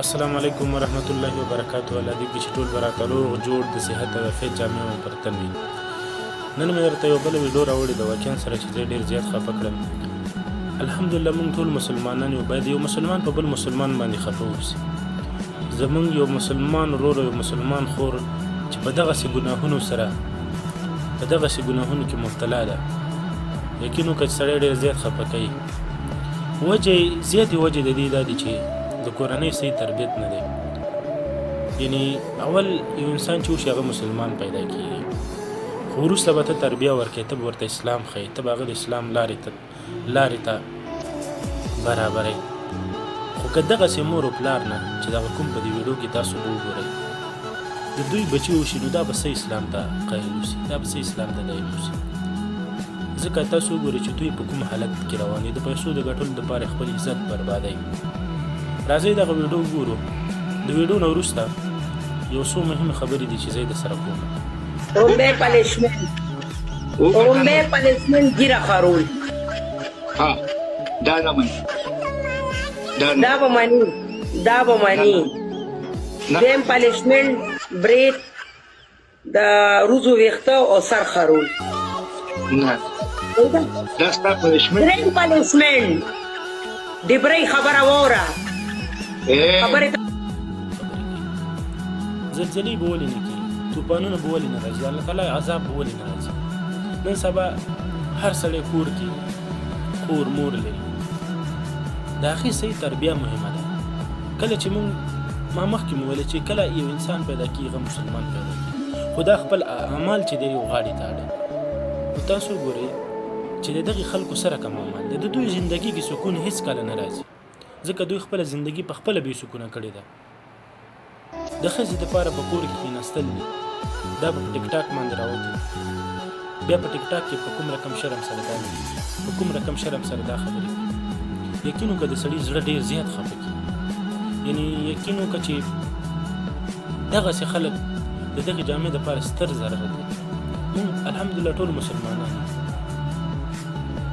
السلام علیکم ورحمت الله وبرکاته. الله دې وکړي چې ټول به راته روغ جوړ، د صحت او عافیت جامې مو پر تن وي. نن مې درته یو بله ویډیو راوړې ده، واقعا سره چې زه ډېر زیات خفه کړم. الحمدلله موږ ټول مسلمانان یو، باید یو مسلمان په بل مسلمان باندې خفه اوسي. زمونږ یو مسلمان ورور او یو مسلمان خور چې په دغسې ګناهونو سره، په دغسې ګناهونو کې مبتلا ده، یقین وکړه چې سړی ډېر زیات خفه کوي. وجه زیاتې وجې د دې دا دي چې د کورنۍ صحیح تربیت نه دی. یعنی اول یو انسان چې وشي هغه مسلمان پیدا کیږي، خو وروسته به ته تربیه ورکوې، ته به ورته اسلام ښیې، ته به هغه د اسلام لارې ته برابروې. خو که دغسې مور او پلار نه چې دغه کوم په دې ویډیو کې تاسو به وګورئ د دوی بچي وشي، نو دا به څه اسلام ته قایل اوسي؟ دا به څه اسلام ته دایم اوسي؟ ځکه تاسو وګورئ چې دوی په کوم حالت کې روان دي، د پیسو د ګټلو دپاره خپل عزت بربادوي. راځئ دغه ویډیو وګورو. د ویډیو نه وروسته یو څو مهمې خبرې دي چې زه یې درسره کوم. ړومبی punishment، ړومبی punishment ږیره خرول. ها، دا نه مني، دا نه. دا به مني، دا به مني. نه. دویم punishment برید، د روزو ویښته او سر خرول. نه، دا ستا punishment. دریم punishment ډبرۍ، خبره واوره. خبرې خبرې کوي. زلزلې به ولې نه کېږي؟ طوفانونه به ولې نه راځي؟ الله تعالی عذاب به ولې نه راځي؟ نن سبا هر سړی کور کې خور مور لري، د هغې صحیح تربیه مهمه ده. کله چې مونږ، ما مخکې مو ویل چې کله یو انسان پیدا کېږي، هغه مسلمان پیدا کېږي، خو دا خپل اعمال چې دی یو غاړې ته اړوي. نو تاسو وګورئ چې د دغې خلکو سره کوم اعمال دی، د دوی زندګي کې سکون هیڅ کله نه راځي، ځکه دوی خپله زندګي په خپله بې سکونه کړې ده. د ښځې دپاره په کور کې کښېناستل دي، دا به په ټیک ټاک باندې راوتي، بیا په ټیک ټاک کې په کوم رقم شرم سره دا لیکي، په کوم رقم شرم سره دا خبرې کوي. یقین وکړه د سړي زړه ډېر زیات خفه کېږي. یعنی یقین وکړه چې دغسې خلک د دغې جامعې دپاره ستر ضرر دی. موږ الحمدلله ټول مسلمانان یو،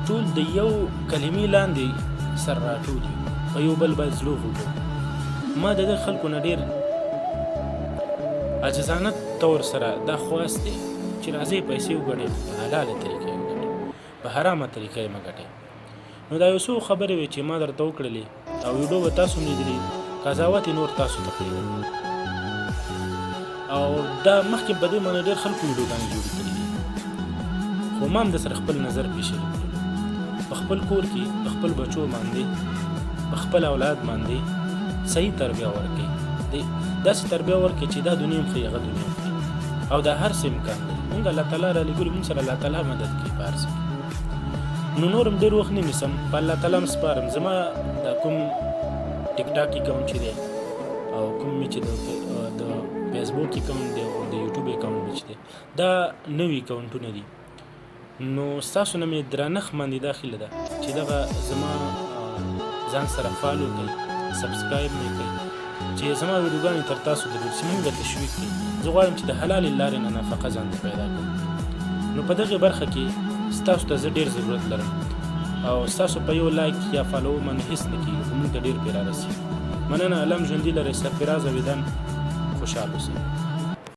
ټول د یو کلمې لاندې سر راټول یو، په یو بل باید زړه وخوږو. ما د دغه خلکو نه ډېر عاجزانه طور سره دا خواست دی چې راځئ پیسې وګټئ، خو په حلاله طریقه یې وګټئ، په حرامه طریقه یې مه ګټئ. نو دا یو څو خبرې وې چې ما درته وکړلې او ویډیو به تاسو هم لیدلي، قضاوت یې نور تاسو ته پرېږدم. او دا مخکې په دې باندې ډېر خلکو ویډیوګانې جوړې کړې دي، خو ما هم د سره خپل نظر پرې شریک کړلو. په خپل کور کې په خپل بچو باندې، په خپل اولاد باندې صحیح تربیه ورکړئ، داسې تربیه ورکړئ چې دا دنیا هم ښه، هغه دنیا هم ښه، او دا هر څه امکان لري. مونږ الله تعالی را لېږلو، مونږ سره الله تعالی مدد کوي په هر څه کې. نو نور هم ډېر وخت نه نیسم، په الله تعالی هم سپارم. زما دا کوم ټیک ټاک اکاونټ چې دی او کوم مې چې د فیسبوک اکاونټ دی او د یوټیوب اکاونټ مې چې دی، دا نوي اکاونټونه دي. نو ستاسو نه مې درنښت باندې دا هیله ده چې دغه زما ځان سره follow کړئ، subscribe مې کړئ، چې زما ویډیوګانې تر تاسو د چې مونږ تشویق کړئ. زه غواړم چې د حلالې لارې نه نفقه ځان ته پیدا کړم، نو په دغه برخه کې ستاسو ته زه ډېر ضرورت لرم او ستاسو په یو like یا follow باندې هیڅ نه کېږي، خو موږ ته ډېر پې رارسي. مننه، الله مو ژوندي لرئ، سرفراز او ودان، خوشحال اوسئ.